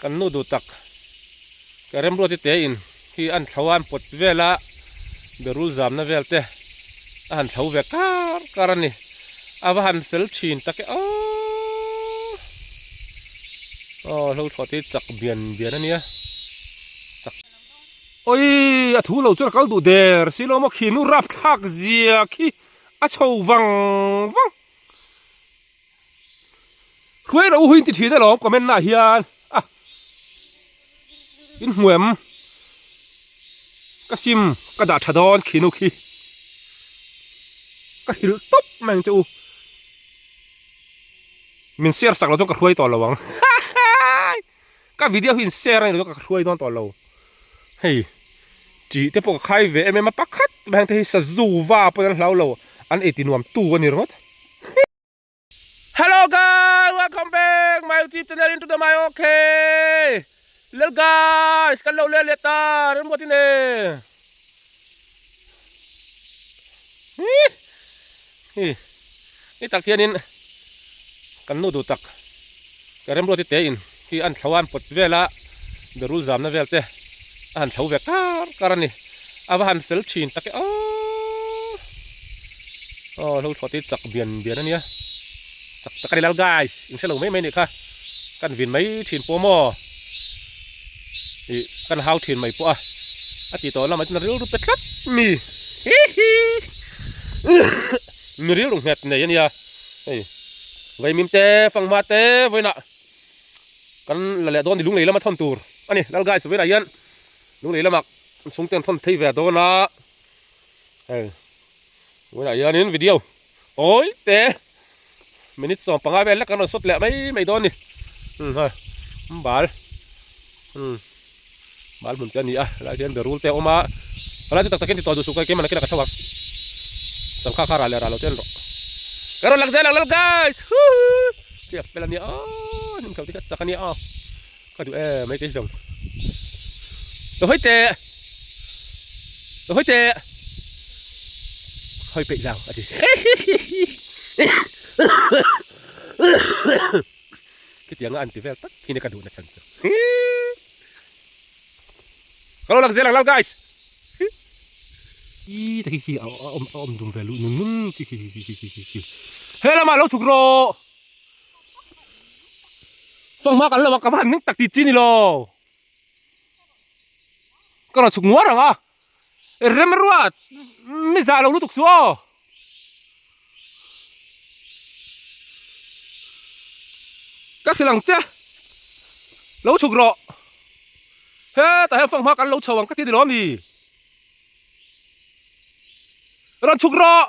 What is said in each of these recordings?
Kan nu duh tak ka remruati te in khi an thlo a an pawt vel a berul zamna vel te a han thlo ve kar kar a ni a va han fel thin tak e aww aw hlo thlawh te hi chak bian bian a nia chak Awii a thu lo chuan a kal duh der si lo maw khi nu rapthlak zia khi a chho vang vang. Hruai ro hu in ti thin alawm comment na ah hian a in hmu em ka sim ka dah tha dawn khi nu khi ka hrilh tawp mai ang che u min share sak lo chuan ka hruai tawh lo ang ka video hi in share a ni lo ka hruai dawn tawh lo hei tih te pawh ka khai ve em em a pakhat mai heng te hi sazu va pawh an hlau lo an ei ti nuam tu a ni ringawt. Hello guys, welcome back my YouTube channel into the my okay. Lel guys, kan lo le le ta, rem buat ini. Hi. Hi. Ni tak hianin kan nu duh tak ka remruati te in khi an thlo a an pawt vel a berul zamna vel te a han thlo ve kar kar a ni a va han fel thin tak e aww aw hlo thlawh te hi chak bian bian a nia chak tak a ni lal guys in hrelo mai mai a nih kha kan vin mai thin pawh maw ih kan hau thin mai pawh a a tih tawh lamah chuan a rilru pe tlat mi hihi mi rilru nghet nei a nia hei vaimim te fanghma te vawiinah kan la leh dawn ni lunglei lama thawn tur a ni lal guys vawiinah hian lunglei lamah chhungte an thawn phei ve dawn a hei vawiinah hianin video awi te minute 15 vel lek kan rawn sawt leh mai mai dawn a ni hei bal bal hmun te a ni a helai hian berul te a awm a helai chu tak takin ti tawh duh suh keimah nakinah ka tho ang changkha kha rah leh rah lo te an rawh ka rawn lang zel ang lal guys huuu khi a fel a nia aw hnim tho te khi a chak a nia aw ka duh em mai kei zawng lo hawi teh lo hawi teh hawi peih lo a ti khitianga an ti vel tak hi ka duhna chhan chu ka lo lang zel ang lal guys i ta khi khi a awm a awm dum ve luh nun nun khi khi khi khi khi khi he lamah lo chhuk rawh fanghma kan lo a ka va han ning tak tih chi ni lo ka rawn chhuk nguar ang a Remruat mi zah lo lutuk chu aw. Ka hrilh ang che. Lo chhuk rawh. Hetah hian fanghma kan lo chho ang ka ti ni lo ami. Rawn chhuk rawh.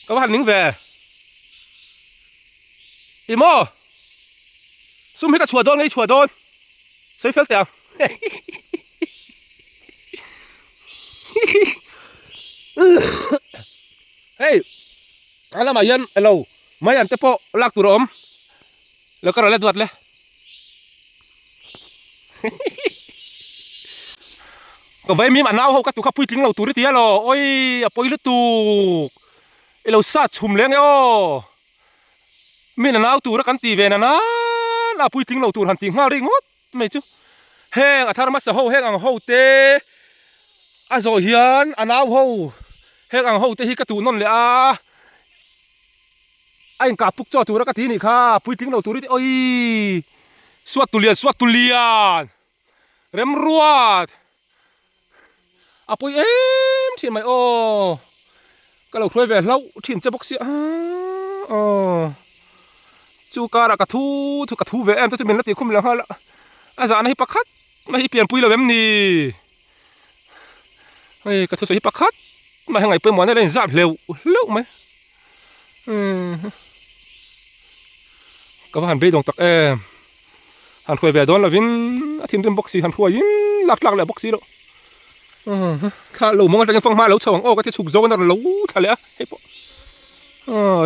Ka va han ning ve. I maw? Sum hi ka chhuah dawn nge i chhuah dawn? Sawi fel teh ang. Hei, a lamah hian elo mai an te pawh lak tur a awm. Lo ka rawn la duat le. Ka vai mim a nau ho ka tu kha puitling lo tur i ti a law oi a pawi lutuk i lo sat chhum leng e aw min a nau tura kan ti ve na na puitling lo tur han tih nghal ri ngawt mai chu heng a thar hmasa ho heng ang ho te a zawh hian a nau ho heng ang ho te hi ka tuh nawn leh a. A inkah puk chaw tura ka ti nih kha puitling lo tur i ti awii suat tulian suat tulian remruat a pawi em thin mai aw ka lo hruai ve hlauh thin che bawk sia aw chu karah ka thu thu ka thu ve em te chu min la tih khum leh nghal a a zahna hi pakhat mai hi pianpui lo em ni. Hei ka thusawi hi pakhat mai hei ngaih pawimawh na ila inzap hleuh hleuh mai ka va han beidawng tak em han hruai ve dawn lovin a thinrim bawk si han hruaiin lak tlak leh bawk si loh thla lo mawng atangin fanghma a lo chho ang aw ka ti chhuk zawk in a rawn lo thla leh a hei pawh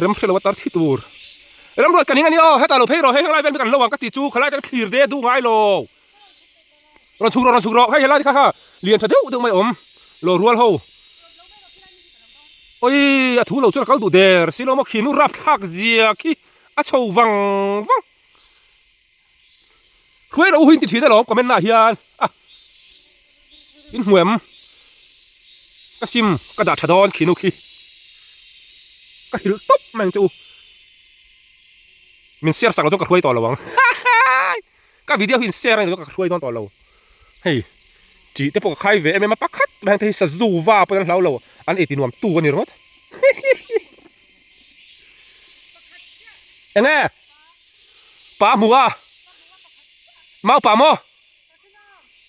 rem hre lo a tar thi tur ramruat ka ning a ni aw hetah lo phei rawh hei helai vel hi kan lo ang ka ti chu khalai te thlir de duh ngai lo. Rawn chhuk rawh, rawn chhuk rawh, hei helai te kha kha lian tha deuh deuh mai a awm, lo rual ho. Oi a thu lo chuan a kal duh der si lo maw khi nu rapthlak zia khi a chho vang vang. Hruai ro hu in ti thin alawm comment ah hian a in hmu em ka sim ka dah tha dawn khi nu khi ka hrilh tawp mai ang che u min share sak lo chuan ka hruai tawh lo ang ka video hi in share a ni lo ka hruai dawn tawh lo hei tih te pawh ka khai ve em em a pakhat mai ang te hi sazu va pawh an hlau lo an ei ti nuam tu a ni ringawt enge. Pa hmu a mau pa maw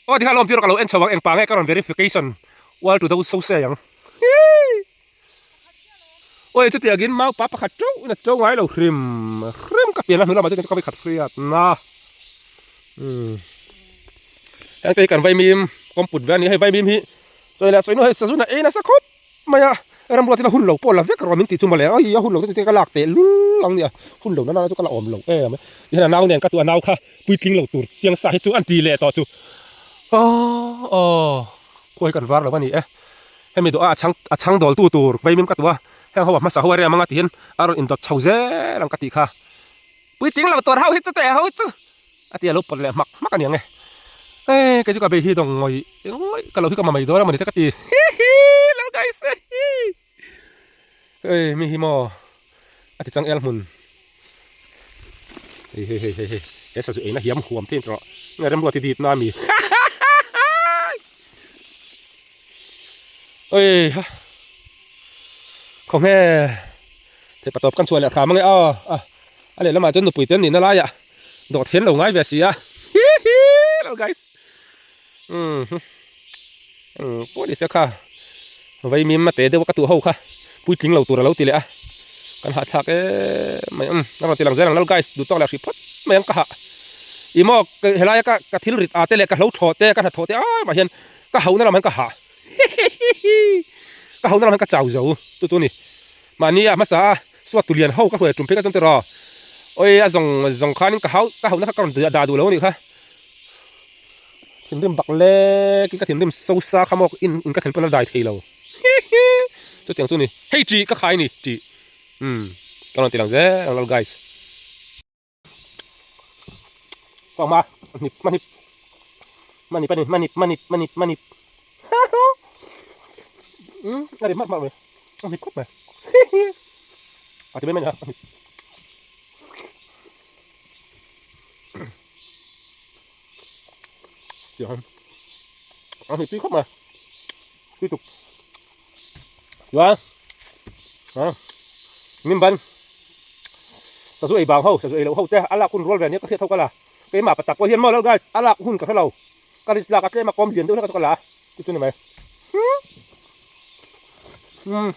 aw tikhan lawm tir ka lo en chho ang eng pa nge ka rawn verification ual tu do so se ang oi chuti agin mau pa pakhat teuh in a to ngai lo hrim hrim ka pian a hnu lamah chuan ka vei khat hriat na umm heng te hi kan vaimim kawmput ve a ni hei vaimim hi sawi leh sawi nu hei sazuna ei nasa khawp. Mai a, ramruat ila hun lo pawh la vek rawh min tih chu mawle, ai a hun lo te ka lak teh lul ang nia, hun lo nana chu ka la awm lo em a, tihian a nau nen ka tu a nau kha puitling lo tur chiang sa hi chu an ti leh tawh chu aw aw khuai kan var lo a ni e, hemi dawh a a chhang a chhang dawl tu tur vaimim ka tu a, heng ho a hmasa ho a rem anga tihian a rawn indawt chho zel ang ka tih kha, puitling lo tur ho hi chu teh ho chu. A ti a lo pawt leh hmak hmak a ni ang e. Hei kei chu ka bei hi dawng ngawih ngawih ka lo hi ka ma mai dawn a mawni te ka ti hi hi lo guys e hi. Hei mi hi maw a ti chang el hmun hei hei hei hei hei he sazu eina hiam huam te in tawh nge remruat i dit na mi ha ha ha ha oi ha khawnge thei patawp kan chhuah leh hram ange aw a a lehlamah chuan nupui te an nihna laiah. Dawt hian lo ngai ve si a hihi lo guys umm eng pawh ni se kha vaimim a te deuh a ka tuh ho kha puitling lo tur a lo ti leh a kan hahthlak em mai umm a rawn ti lang zel ang lo guys duh tawk leh hrih phawt mai ang ka hah ih maw helai a ka ka thil rit a te leh ka hlo thlawh te ka hnathawh te ai mah hian ka hauhna lam hian ka hah hihihi ka hauhna lam hian ka chau zo chu chu a ni. Mahni a hmasa a suat tu lian ho ka hruai tum phei ka chuan tiraw oi a zawng zawng khanin ka hau ka hauhna kha ka rawn dah duh lo a nih kha thinrim bak lek in ka thinrim so sa kha maw in in ka thlen pawn a dai thei lo hihi chutiang chu a ni hei tih ka khai a ni tih umm ka rawn ti lang zel ang lo guys. Kawng ma hnip ma hnip ma nip a ni ma nip ma nip ma nip ma nip umm a ri hmak hmak mai a hnip khawp mai a ti mai mai ni ha a hnip tiang a hnip tui khawp mai tui tuk chuan a min ban sazu ei bang ho sazu ei loh ho te a lak hun rual ve ania ka hriat ho ka la keimah pa tak pawh hian maw lo guys a lak hun ka hre lo ka risk lak a tlem a kawm lian deuh hlek a chu ka la a chu chu ni mai umm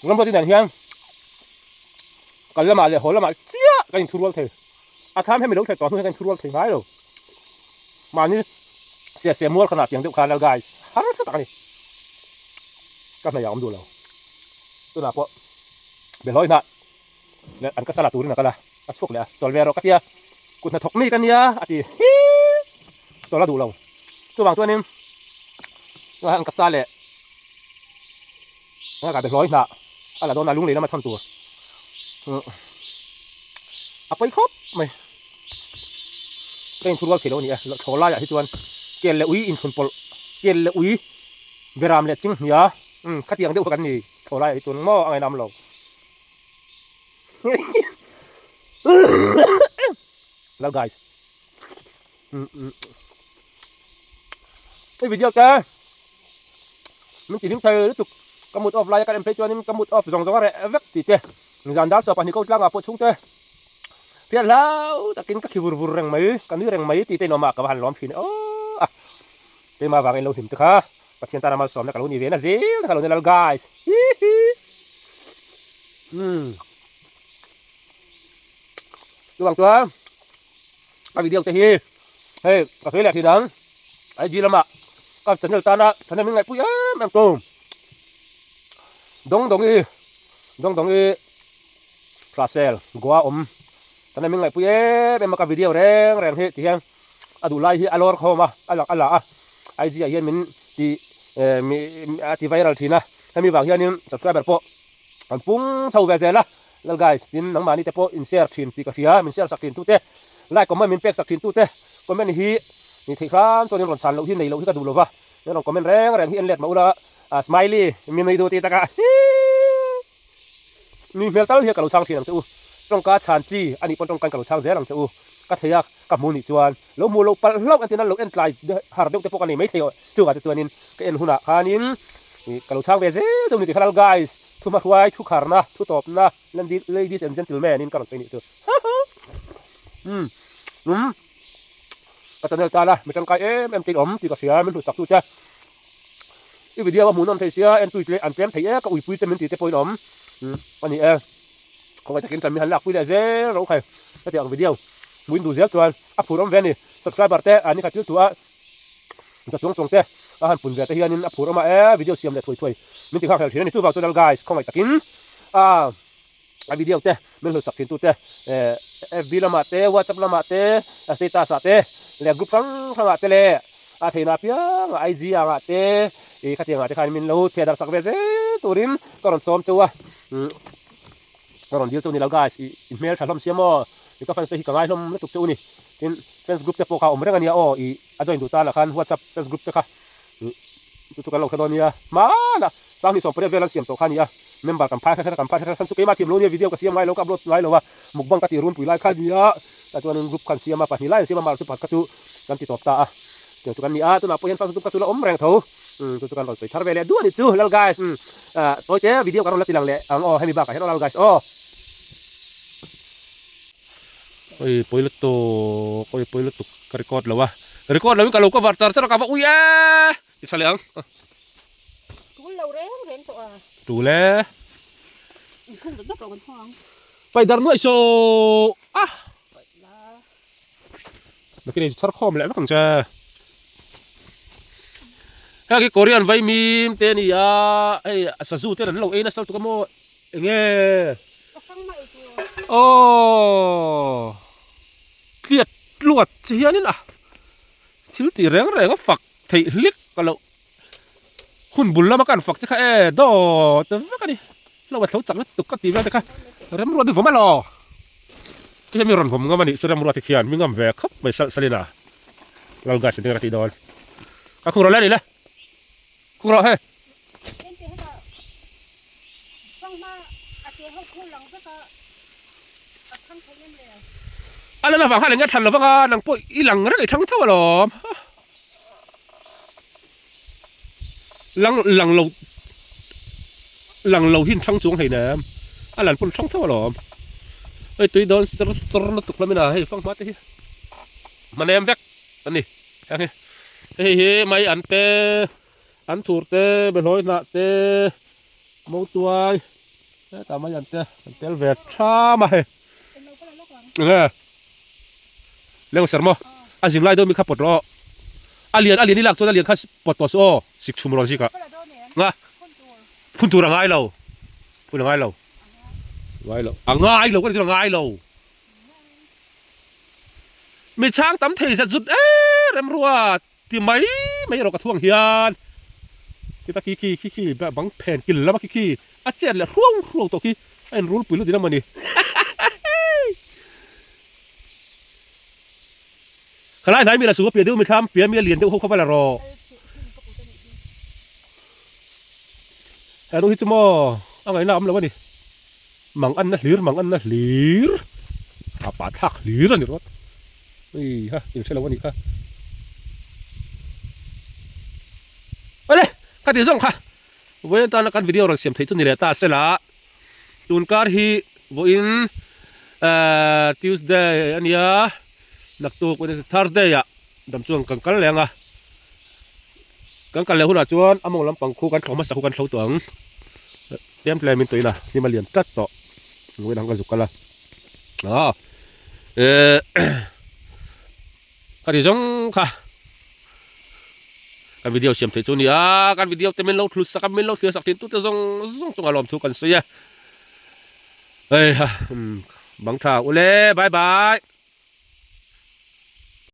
ramruat inah hian kal lamah leh haw lamah chiah kan inthu rual thei a thlam hemi lo thei tawh hnu hian kan inthu rual thei ngai lo. Mahni sia sia mual khanah tiang deuh khan a guys harsa tak a ni. Ka hnaih ah awm duh lo. Tunah pawh Behlawi hnah leh an ka sala turin a kal a, a chhuak leh a, chawl ve rawh ka tia, kut hnathawk mi ka nia a ti hi chawl a duh lo. Chuvang chuanin tunah hian an ka sa leh ka Behlawi hnah a la dawn a lunglei lama thawn tur a pawi khawp mai. Ka inchhun rual thei lo a ni e, thlawh laiah hi chuan kel leh ui inchhun pawlh, kel leh ui beram leh chinghnia umm khatiang deuh kha kan ni thlawh laiah hi chuan maw a ngainam lo. Hello guys Hei video te min ti hlim thei lutuk ka mood off laia ka en phei chuanin ka mood off zawng zawng a reh vek tih te zan dar sawp pahnih ko tlangah pawh chhungte Hriat hlau takin ka khi vur vur reng mai, ka nui reng mai tih te in awm a, ka va han lawm thin e aw a. Keimah vangin lo hlim te kha Pathian tana malsawmna ka lo ni ve na zel te kha lo ni lal guys. Hi hi. Umm. Chuvang chuan ka video te hi hei ka sawi leh thin ang IG lamah ka channel tana channel min ngaihpui em em tu dawng dawng i dawng dawng i Russell, Goa awm kan en min ngaihpui em em a ka video reng reng hi ti hian a duh lai hi a lawr khawm a, a lang a la a, IG ah hian min ti Mi a ti viral thin a, hemi vang hianin subscriber pawh an pung chho ve zel a, lal guys tin nangmahni te pawh in share thin tih ka hria, min share sak thin tute, like comment min pek sak thin tute, comment hi ni theih hram chuan in rawn chhan loh hi nei loh hi ka duh lova, min rawn comment reng reng hi en let mah ula smiley min nui duh tih takah hii nui hmel tal hian ka lo chhang thin ang che u, tawngka chhan chi a nih pawn tawngkain ka lo chhang zel ang che u, ka thei a ka hmu nih chuan lo hmuh loh palh hlauh entir nan lo en tlai har deuh te pawh ka nei maithei aw. Chungah te chuanin ka en hunah khanin ka lo chhang ve zel chu ni tikhalal guys, thu hmahruai, thu kharna, thu tawpna, ladies and gentlemen in ka rawn sawi nih chu. Umm um ka channel tana mi tangkai em em te in awm tih ka hria min hluhsak tu che. I video a hmuhnawm thei sia en tui tle an tlem thei e ka uipui che min tih te pawhin awm a ni e. Khawngaih takin tan min han lakpui leh zel rawh u khai hetiang ang video hmuh in duh zel chuan a phur awm ve a ni. Subscriber te an ni kha thil thu a. Za chuang chuang te a han pun ve te hianin a phur awm a e video siam leh thuai thuai min ti nghak hlel thin a ni chuvang chuan guys khawngaih takin a a video te min hlut sak thin tu te eh fb lamah te whatsapp lamah te a status ah te leh group hrang hrang ah te leh a theihna apiang ah ig ang ah te ih khatiang ah te khan min lo theh darh sak ve zel turin ka rawn sawm cheu a umm ka rawn dil chu a ni lo guys ih hmel tha hlawm sia maw ih ka fans te hi ka ngai hlawm lutuk chu a ni tin fans group te pawh kha a awm reng a nia aw ih. A join duh tan ah khan whatsapp fans group te kha chu chu kan lo hre dawn nia hmanah sanghnih 18 vel an siam tawh kha a ni a member kan phai hret hret a kan phai hret hret chu keimah thiam lo nia video ka siam ngai lo ka upload ngai lo a mukbang ka tih runpui lai kha a ni a tah chuanin group khan siam a pahnih lai an siam a mahse pakhat kha chu kan ti tawp ta a tiang chu kan ni a tunah pawh hian fans group kha chu la awm reng tho chu chu kan rawn sawi thar ve leh duah a ni chu lal guys tawi te video kan rawn la ti lang leh ang aw hemi bakah hian aw lal guys aw. Oi pawi lutuk oi pawi lutuk ka record lo a record lo in ka lo cover char char a ka va ui e ti tha leh ang tul lo reng reng tawh a tul e inkhung dat dat rawh kan hawng pai dar nuai so a nakin ei char khawm leh vek ang che heng hi korean vaimim te a ni a hei sazu ten an lo ei nasa lutuk a maw Enge? Aww tliat tluat che hianin a thil tih reng reng a fak theih hlik ka loh hun bul lama kan fak che kha e daw ta vek a ni lo a thlo chak lutuk ka tih vel te kha remruat hi vawm elaw ti hian mi rawn vawm ngam a nih chu remruat hi khian mi ngam ve khawp mai salh salh in a lal guys engtin nge ka tih dawn ka khung rawh le a ni le khung rawh hei. A lan avang khan eng nge a than lo vang a, nang pawh i lang reng i thang tho alawm. Lang lang lo lang lo hi in thang chuang hlei nem, a lan pawn thang tho alawm. Hei tui dawn sir sir lutuk hlawm in a hei fanghma te hi hmanem vek a ni heng hi hei hi mai an te. An thur te, behlawi hnah te, mautuai hetah mai an te an tel ve tham a hei. Enge leng ser maw a zing lai deuh mi kha pawt rawh aw a lian a lian i lak chuan a lian kha pawt tawh suh aw sik chhum rawn zik ah nga phun tur a ngai lo phun a ngai lo ngai lo a ngai lo ka ti chu a ngai lo. Mi chhang tam thei zet zut em remrua. Ti mai mai erawh ka thuang hian kita khi khi khi khi bang phen kil lama khi khi a chet leh hruau hruau tawh khi a inrul pui lut in a ni Khalai hnai mi la su a piah deuh mi thlam piah mi a lian deuh ho kha va la rawh He nu hi chu maw a ngaihna a awm lo a ni mang anna hlir mang anna hlir a pah thlak hlir a ni rawt. Hei ha in hrelo anih kha. Awle ka ti zawng kha vawiin atana kan video rawn siam theih chu ni leh ta sela tun kar hi vawiin ahh Tuesday ania naktuk Thursday ah dam chuan kan kal leh ang a kan kal leh hunah chuan a mawng lampang khu kan thlo hmasa khu kan thlo tawh ang tlem tlem in tuina hnim a lian tlat tawh vawiin ang ka zuk kal a. Ah eh ka ti zawng kha kan video siam theih chu a ni a kan video te min lo thlu sak a min lo thlir sak thin tute zawng zawng chungah lawmthu kan sawi a hei ha bang tha ule bye bye.